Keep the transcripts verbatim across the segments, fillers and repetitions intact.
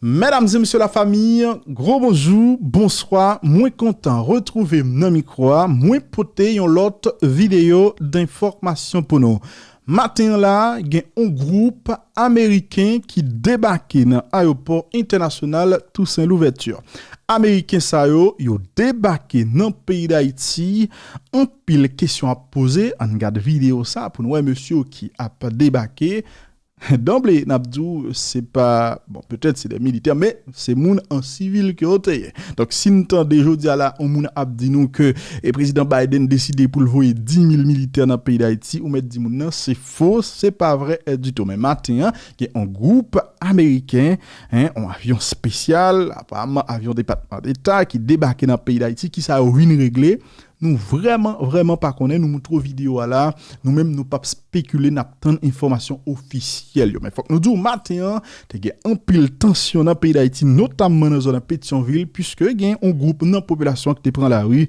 Medam e mesye lafanmi, gwo bonjou, bonswa, mwen kontan retwouve m nan mikwo a, mwen pote yon lòt videyo enfòmasyon pou nou. Maten an la, gen yon gwoup ameriken ki debake nan ayewopò entènasyonal Toussaint Louverture. Ameriken sa yo, yo debake nan peyi Dayiti, anpil kesyon ap poze, ann gad videyo sa pou n wè mesye yo ki ap debake. Danble, n ap di w, se pa, bon, petèt se de militè, men se moun an sivil ke yo te ye. Donk, si n tande jodi a la, yon moun ap di nou ke e prezidan Biden deside pou l voye dis mil militè nan peyi Dayiti, ou mèt di moun nan, se fo, se pa vre, eh, ditou. Men maten an, gen yon gwoup ameriken, en, yon avyon espesyal, aparamman avyon Depatman Deta, ki debake nan peyi Dayiti. Kisa yo vin regle? Nou vrèman, vrèman pa konnen. Nou montre w videyo a la. Nou menm, nou p ap spekile, n ap tann enfòmasyon ofisyèl yo. Men fòk nou di w, maten an, te gen anpil tansyon nan peyi Dayiti, notamman nan zòn Petyonvil, piske gen yon gwoup nan popilasyon ki te pran lari.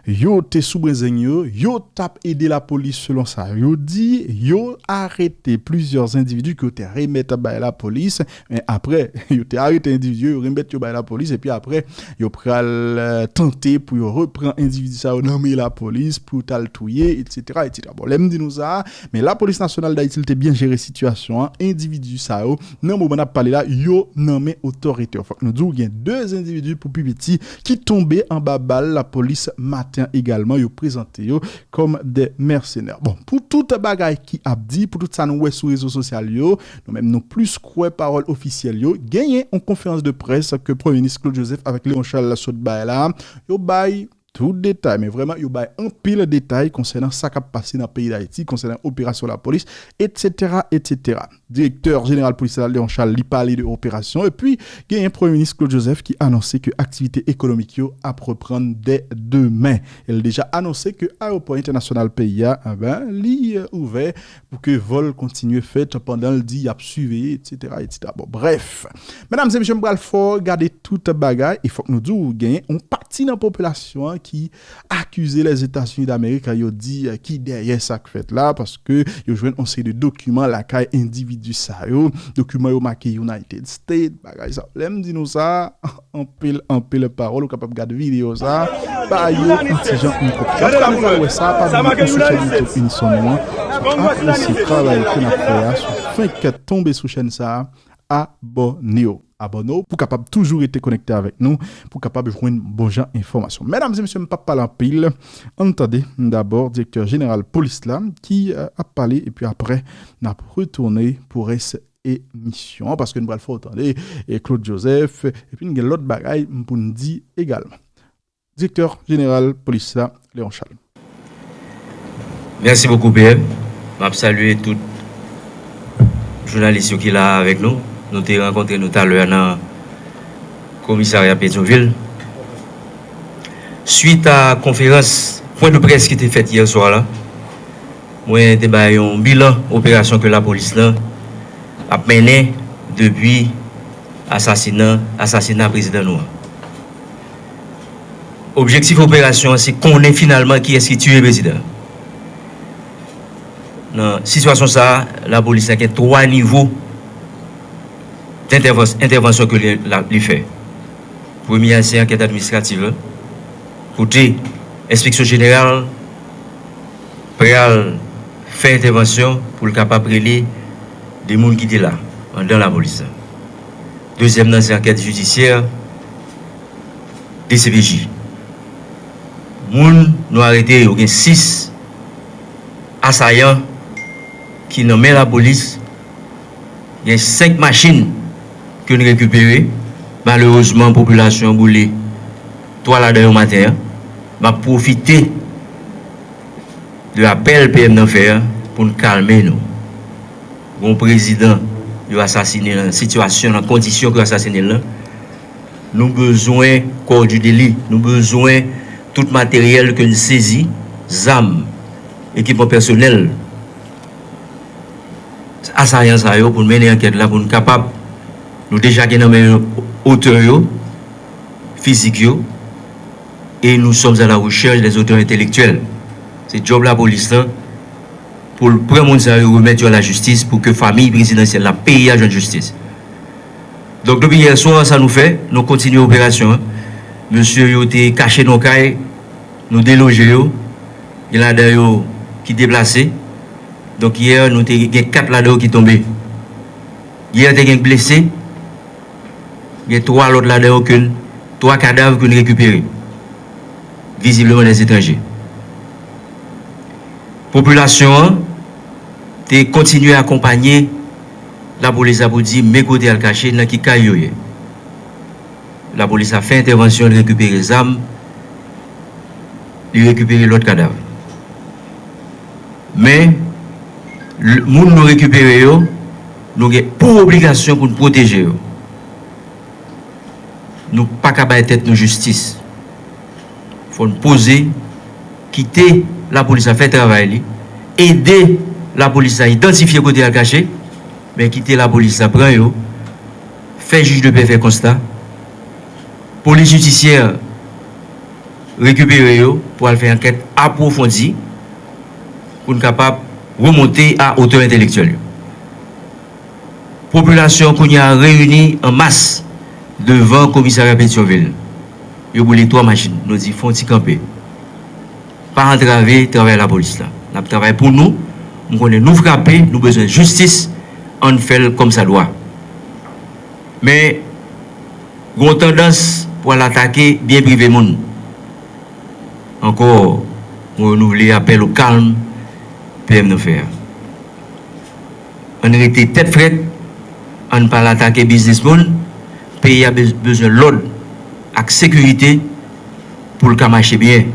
Yo te sou brenzeng yo, yo t ap ede lapolis, selon sa yo di. Yo arete plizyè endividi ke yo te remèt bay lapolis. Men apre, yo te arete endividi yo, yo remèt yo bay lapolis, epi apre, yo pral, eh, tante pou yo repran endividi sa yo nan men lapolis, pou yo t al touye, etsetera, etsetera. Bon, lè m di nou sa, men Lapolis Nasyonal Dayiti te byen jere sitiyasyon an, endividi sa yo, nan moman n ap pale la, yo nan men otorite yo. Fòk nou di w, gen de endividi pou pi piti ki tonbe anba bal lapolis maten egalman, yo prezante yo kòm de mèsenè. Bon, pou tout bagay ki ap di, pou tout sa nou wè sou rezo sosyal yo, nou menm nou plis kwè pawòl ofisyèl yo. Genyen yon konferans de près ke Premye Minis Claude Joseph avèk Léon Charles sot bay la. Yo bay tout detay, men vrèman, yo bay anpil detay konsènan sa k ap pase nan peyi Dayiti, konsènan operasyon lapolis, etsetera, etsetera. Direktè jeneral polis la, Léon Charles, li pale de operasyon, epi genyen Premye Minis Claude Joseph ki anonse ke aktivite ekonomik yo ap reprann dè demen. E l deja anonse ke ayewopò entènasyonal peyi a, enben, li, eh, ouvè pou ke vòl kontinye fèt pandan l di y ap siveye, etsetera, etsetera. Bon, brèf. Medam e mesye, m pral fè w gade tout bagay, e fòk nou di w, genyen yon pati nan popilasyon an ki akize Lèzetazini Damerik, yo di, eh, ki dèyè sa k fèt la, paske yo jwenn yon seri de dokiman lakay endividi sa yo, dokiman yo make United States, bagay sa. Lè m di nou sa, anpil, anpil pawòl, ou kapab gade videyo sa, ba yo yon ti jan yon kòpye. Antouka, nou pral wè sa, pa bliye nou sou chèn YouTube Unison nou an, si w apresye travay ke n ap fè a, si w fenk tonbe sou chèn sa, abòne w. Abòne w pou kapab toujou rete konekte avèk nou, pou kapab jwenn bon jan enfòmasyon. Medam e mesye, m p ap pale anpil. Ann tande dabò direktè jeneral polis la ki, eh, ap pale, epi apre, n ap retounen pou rès emisyon an, paske n pral fè w tande, e Claude Joseph, epi n gen lòt bagay pou n di egalman. Direktè jeneral polis la, Léon Charles. Merci beaucoup, P M. M ap salye tout jounalis yo ki la avèk nou. Nou te rankontre nou talè nan komisarya Petyonvil. Swit a konferans pwen de près ki te fèt yè swa la, mwen te bay yon bilan operasyon ke lapolis lan ap mennen depi asasina, asasina prezidan nou an. Objektif operasyon an se konnen finalman kiyès ki tiye prezidan an. Nan sitiyasyon sa a, lapolis la gen twa nivo dentèvans-, entèvansyon ke li, la, li fè. Premye a se ankèt administrativ la, kote enspeksyon jeneral pral fè entèvansyon pou l kapab rele de moun ki te la anndan lapolis la. Dezyèm nan se ankèt jidisyè, D C P J. Moun nou arete yo, gen sis asayan ki nan men lapolis, gen senk machin ke n rekipere. Malerezman, popilasyon an boule twa ladan yo maten an. M ap pwofite de apèl P M nan fè a pou n kalme nou. Gon prezidan yo asasine nan sitiyasyon, nan kondisyon ke yo asasine l lan. Nou bezwen kò di deli, nou bezwen tout materyèl ke n sezi, zam, ekipman pèsonèl asayan sa yo pou n mennen ankèt la, pou n kapab, nou deja gen nan men yo otè yo, fizik yo, et nous sommes à la recherche des auteurs intellectuels. Se djòb lapolis lan pou l pran moun sa yo, remèt yo a lajistis, pou ke fanmi prezidansyèl la, peyi a jwenn jistis. Donk, depi yè swa, sa nou fè, nou kontinye operasyon an. Mesye yo te kache nan kay, nou deloje yo. Gen ladan yo ki deplase. Donk, yè, nou te gen kat ladan yo ki tonbe. Yè, te gen blese. Gen twa lòt ladan yo ke n, twa kadav ke n rekipere. Vizibleman, dèzetranje. Popilasyon an te kontinye akonpanye lapolis la pou di men kote al kache, nan ki kay yo ye. Lapolis la fè entèvansyon, li rekipere zam, li rekipere lòt kadav. Men, l-, moun nou rekipere yo, nou gen pou obligasyon pou n pwoteje yo. Nou pa ka bay tèt nou jistis. Fò n poze, kite lapolis la fè travay li, ede lapolis la idantifye kote al kache, men kite lapolis la pran yo, fè jij de pè fè konsta, polis jidisyè rekipere yo pou al fè ankèt apwofondi pou n kapab remonte a otè entelektyèl yo. Popilasyon kounye a reyini an mas devan komisarya Petyonvil. Yo boule twa machin. Nou di, "Fè yon ti kanpe. Pa antrave travay lapolis la. N ap travay pou nou. M konnen nou frape, nou bezwen jistis. Ann fè l kòm sa dwa." Men, gen yon tandans pou al atake byen prive moun. Ankò, mwen renouvle apèl o kalm P M nan fè a. Ann rete tèt frèt, ann pa al atake biznis moun. Peyi a bez-, bezwen lòd ak sekirite pou l ka mache byen.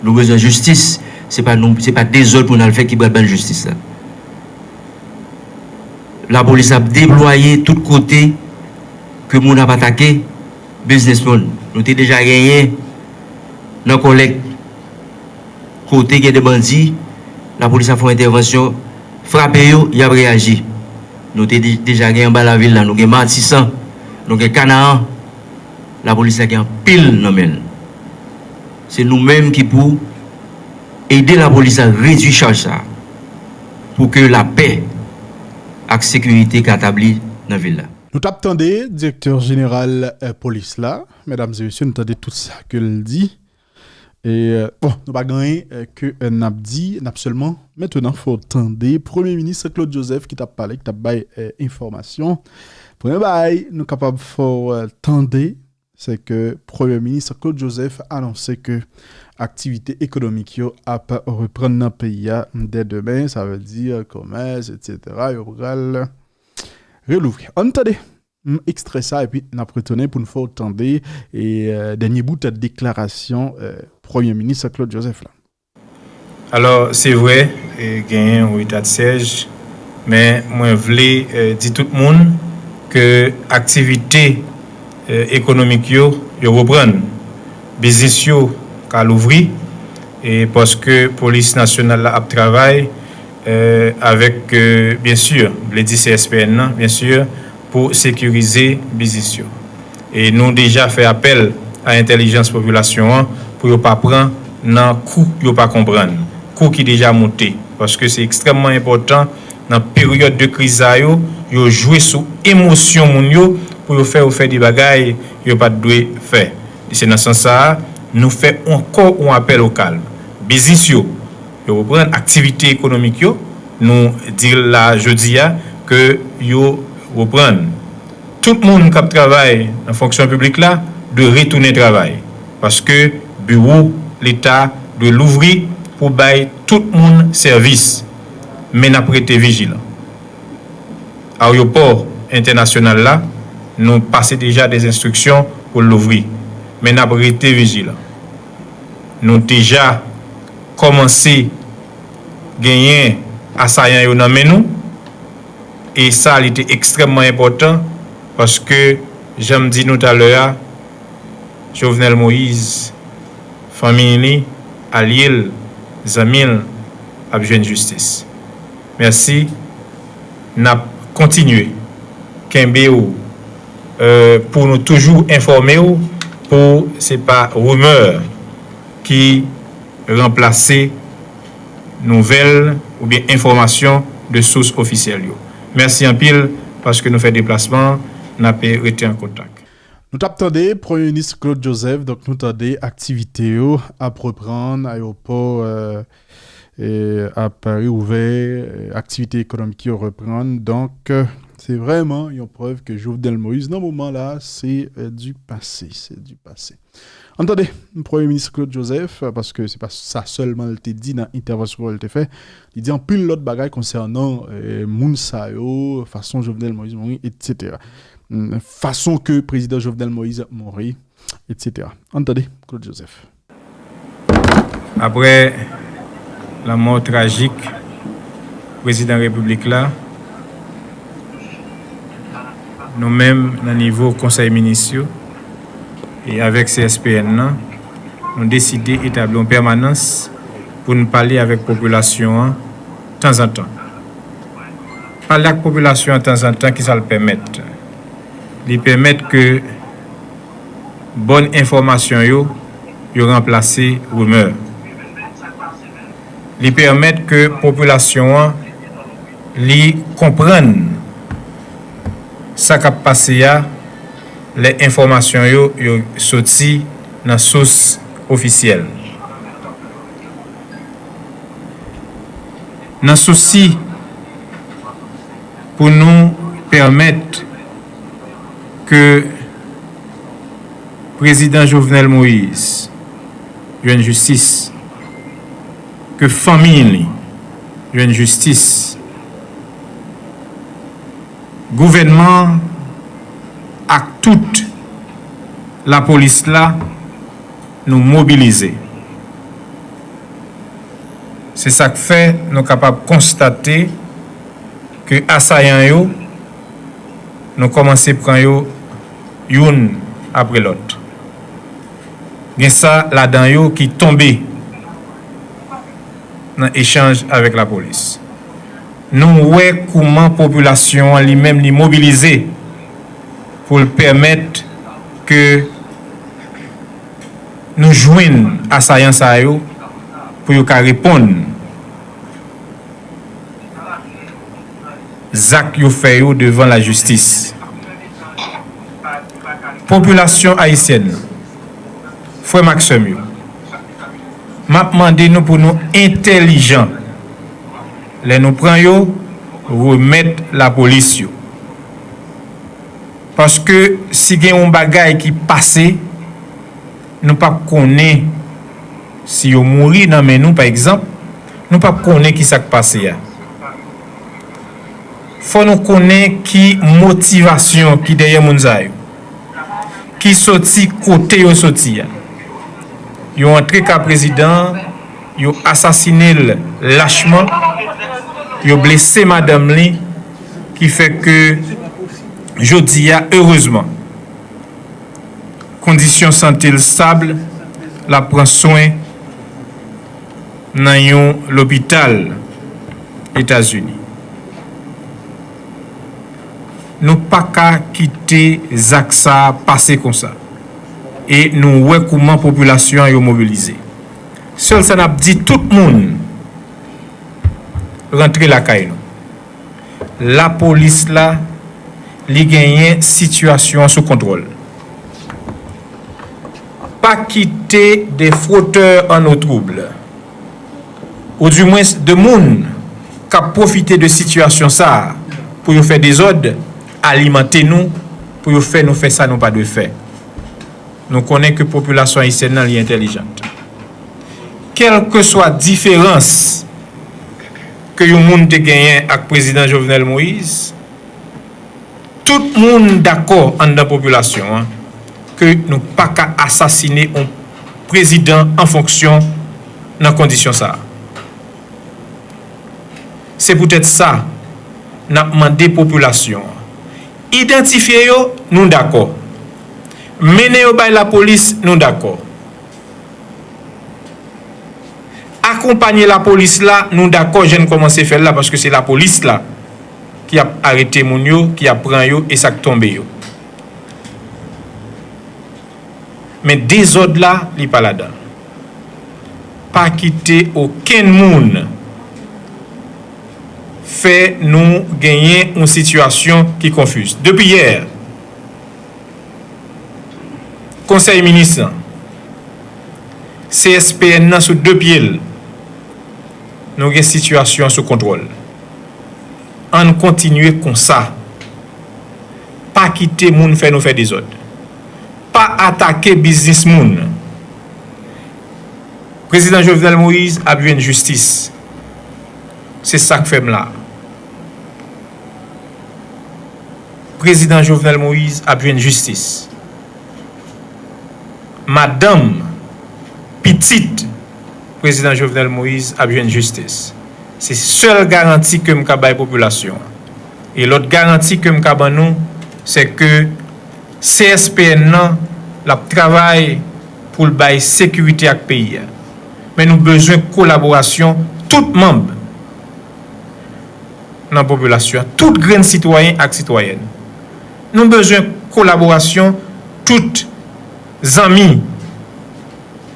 Nou bezwen jistis, se pa nou, se pa dezòd pou n al fè ki pral ban n jistis la. Lapolis ap deplwaye tout kote ke moun ap atake biznis moun. Nou te deja genyen nan Kòlèk, kote gen de bandi, lapolis ap fè yon entèvansyon, frape yo, y ap reyaji. Nou te de-, deja gen anba lavil la, nou gen Matisan, nou gen Kanaan, lapolis la gen anpil nan men l. Se nou menm ki pou ede lapolis la redui chaj sa a, pou ke lapè ak sekirite ka tabli nan vil la. Nou t ap tande direktè jeneral, eh, polis la, medam e mesye, nou tande tout sa ke l di. E, eh, bon, nou pa gen anyen, eh, ke, eh, n ap di, n ap sèlman mentnan fè w tande Premye Minis Claude Joseph ki t ap pale, ki t ap bay, eh, enfòmasyon. Premye bagay nou kapab fè w, eh, tande, se ke Premye Minis Claude Joseph anonse ke aktivite ekonomik yo ap reprann nan peyi a dè demen, sa vle di, eh, komès, etsetera, yo pral relouvri. Ann tande, mm, ekstrè sa, epi n ap retounen pou n fè w tande, e, eh, dènye bout deklarasyon, eh, Premye Minis Claude Joseph la. Alò, se vre, eh, genyen yon eta de syèj, men mwen vle, eh, di tout moun ke aktivite, eh, ekonomik yo, yo reprann. Biznis yo ka louvri, e paske polis nasyonal la ap travay, eh, avèk, eh, byen si, m vle di C S P N nan, byen si, pou sekirize biznis yo. E nou deja fè apèl a entèlijans popilasyon an pou yo pa pran nan kou yo pa konprann, kou ki deja moute, paske se ekstrèmman enpòtan nan peryòd de kriz sa yo, yo jwe sou emosyon moun yo pou yo fè yo fè de bagay yo pa t dwe fè. E se nan sans sa a, nou fè ankò yon apèl o kalm. Biznis yo, yo reprann, aktivite ekonomik yo, nou di l la jodi a ke yo reprann. Tout moun k ap travay nan fonksyon piblik la dwe retounen travay, paske biwo Leta dwe louvri pou bay tout moun sèvis, men n ap rete vijilan. Aryopò entènasyonal la, nou pase deja de enstriksyon pou l louvri, men n ap rete vijilan. Nou deja kòmanse genyen asayan yo nan men nou, e sa, li te ekstrèmman enpòtan, paske, jan m di nou talè a, Jovenel Moïse, fanmi li, alye l, zanmi l, ap jwenn jistis. Mèsi. N ap kontinye kenbe w, eh, pou nou toujou enfòme w, pou se pa rimè ki ranplase nouvèl oubyen enfòmasyon de sous ofisyèl yo. Mèsi anpil paske nou fè deplasman an. N ape rete an kontak. Nou t ap tande Premye Minis Claude Joseph, donk nou tande aktivite yo ap reprann, ayewopò euh, e, ap reouvè, aktivite ekonomik yo reprann. Donk, se vrèman yon prèv ke Jovenel Moïse, nan moman la, se euh, du passé, se du passé. Ann tande, Premye Minis Claude Joseph, paske se pa sa sèlman l te di nan entèvansyon l te fè, li di anpil lòt bagay konsènan euh, moun sa yo, fason Jovenel Moïse mouri, etsetera. Fason ke prezidan Jovenel Moïse mouri, etsetera. Ann tande, Claude Joseph. Aprè lanmò trajik prezidan repiblik la, nou menm nan nivo konsèy minis yo e avèk C S P N nan, nou deside etabli yon pèmanans pou n pale avèk popilasyon an tanzantan. Pale ak popilasyon an tanzantan, kisa l pèmèt? Li pèmèt ke bòn enfòmasyon yo, yo ranplase rimè. Li pèmèt ke popilasyon an li konprann sa k ap pase a lè enfòmasyon yo yo soti nan sous ofisyèl. Nan sousi pou nou pèmèt ke prezidan Jovenel Moïse jwenn jistis, ke fanmi li jwenn jistis, gouvènman ak tout lapolis la nou mobilize. Se sa k fè nou kapab konstate ke asayan yo, nou kòmanse pran yo youn apre lòt. Gen sa ladan yo ki tonbe nan echanj avèk lapolis. Nou wè kouman popilasyon an li menm li mobilize pou l pèmèt ke nou jwenn asayan sa yo pou yo ka reponn zak yo fè yo devan lajistis. Popilasyon ayisyèn nan, frè m ak sè m yo, m ap mande nou pou nou entèlijan lè nou pran yo remèt lapolis yo. Paske si gen yon bagay ki pase, nou p ap konnen si yo mouri nan men nou, pa egzanp, nou p ap konnen ki sa k pase a. Fò nou konnen ki motivasyon ki dèyè moun sa yo, ki soti kote yo soti a. Yo antre ka prezidan an, yo asasinen l lachman, yo blese madanm li, ki fè ke jodi a, erezman, kondisyon sante l stab, l ap pran swen nan yon lopital Etazini. Nou pa ka kite zak sa a pase konsa. E nou wè kouman popilasyon an yo mobilize. Sèl sa n ap di tout moun, rantre lakay nou. Lapolis la, li genyen sitiyasyon an sou kontwòl. Pa kite de frotè an nou twoub, oudimwens de moun k ap pwofite de sitiyasyon sa a pou yo fè dezòd, alimante nou, pou yo fè nou fè sa nou pa dwe fè. Nou konnen ke popilasyon ayisyèn nan li entèlijant. Kèlkeswa diferans ke yon moun te genyen ak prezidan Jovenel Moïse, tout moun dakò anndan popilasyon an ke nou pa ka asasine yon prezidan an fonksyon nan kondisyon sa a. Se poutèt sa n ap mande popilasyon an, idantifye yo, nou dakò. Mennen yo bay lapolis, nou dakò. Akonpanye lapolis la, nou dakò jan n kòmanse fè l la, paske se lapolis la ki ap arete moun yo, ki ap pran yo e sa k tonbe yo. Men dezòd la, li pa ladan. Pa kite okenn moun fè nou genyen yon sitiyasyon ki konfiz. Depi yè, Konsèy minis lan, C S P N nan sou de pye l. Nou gen sitiyasyon an sou kontwòl. Ann kontinye konsa. Pa kite moun fè nou fè dezòd. Pa atake biznis moun. Prezidan Jovenel Moïse ap jwenn jistis. Se sa k fè m la. Prezidan Jovenel Moïse ap jwenn jistis. Madanm, pitit Prezidan Jovenel Moïse ap jwenn jistis. Se sèl garanti ke m ka bay popilasyon an. E lòt garanti ke m ka ban nou, se ke C S P N nan, l ap travay pou l bay sekirite ak peyi a. Men nou bezwen kolaborasyon tout manm nan popilasyon an, tout grenn sitwayen ak sitwayèn. Nou bezwen kolaborasyon tout zanmi,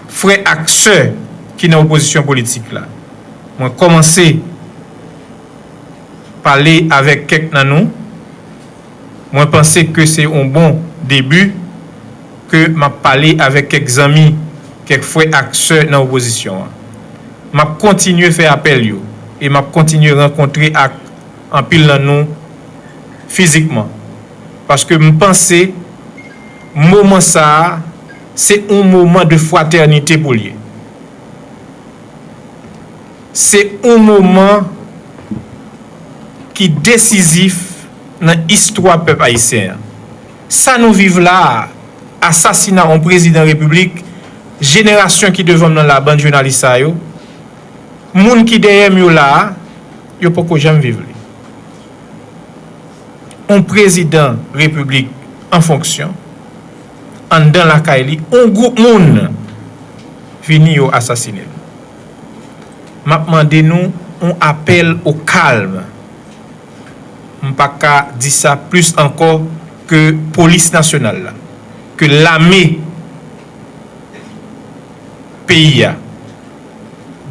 frè ak sè ki nan opozisyon politik la. Mwen kòmanse pale avèk kèk nan nou. Mwen panse ke se yon bon debi ke m ap pale avèk kèk zanmi, kèk frè ak sè nan opozisyon an. M ap kontinye fè apèl yo e m ap kontinye rankontre ak anpil nan nou fizikman. Paske m panse moman sa a, se yon moman de fratènite pou l ye. Se yon moman ki desizif nan istwa pèp ayisyen an. Sa nou viv la a, asasina yon prezidan repiblik, jenerasyon ki devan m nan la, bann jounalis sa yo, moun ki dèyè m yo la a, yo poko janm viv li. Yon prezidan repiblik an fonksyon, anndan lakay li, yon gwoup moun vini yo asasine l. M ap mande nou yon apèl o kalm. M pa ka di sa plis ankò ke polis nasyonal la, ke lame peyi a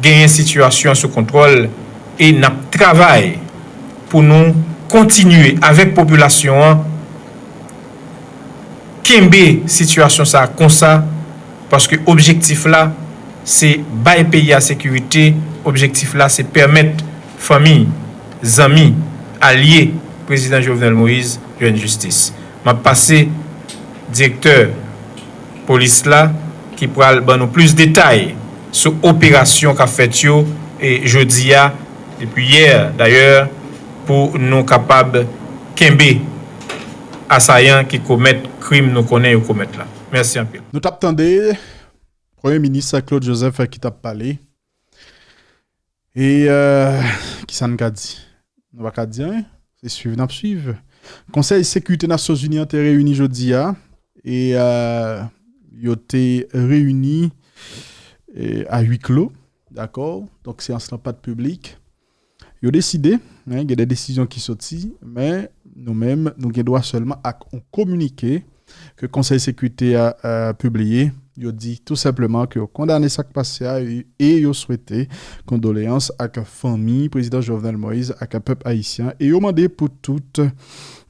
genyen sitiyasyon an sou kontwòl e n ap travay pou nou kontinye avèk popilasyon an kenbe sitiyasyon sa a konsa, paske objektif la, se bay peyi a sekirite, objektif la, se pèmèt fanmi, zanmi, alye Prezidan Jovenel Moïse jwenn jistis. M ap pase direktè polis la ki pral ban nou plis detay sou operasyon k ap fèt yo, e, jodi a, depi yè, dayè, pou nou kapab kenbe asayan ki komèt krim nou konnen yo komèt la. Mèsi anpil. Nou t ap tande Premye Minis Claude Joseph ki t ap pale. E, euh, ki sa n ka di? Nou pa ka di anyen. Se swiv n ap swiv. Konsèy Sekirite Nasyonzini an te reyini jodi a. E, euh, yo te reyini, e, a huis clos. Dakò? Donk, seyans lan pa t piblik. Yo deside, en, gen de desizyon ki soti, men nou menm, nou gen dwa sèlman ak yon kominike ke Konsèy Sekirite a, euh, pibliye. Yo di tou senpleman ke yo kondane sa k pase a e, e yo swete kondoleyans ak fanmi Prezidan Jovenel Moïse ak pèp ayisyen. E yo mande pou tout,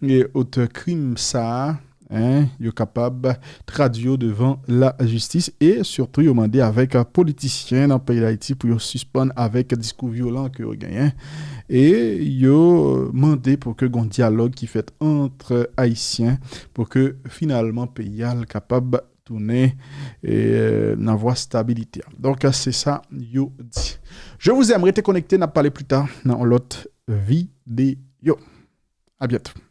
e, otè krim sa a, en, yo kapab tradui yo devan lajistis e sitou yo mande avèk politisyen nan peyi Dayiti pou yo sispann avèk diskou vyolan ke yo genyen. E yo mande pou ke gon dyalòg ki fèt ant ayisyen pou ke finalman peyi a l kapab tounen, e, nan vwa stabilite a. Donk, se sa yo di. Je vous aime, rete konekte, n ap pale pli ta nan yon lòt videyo. A byento.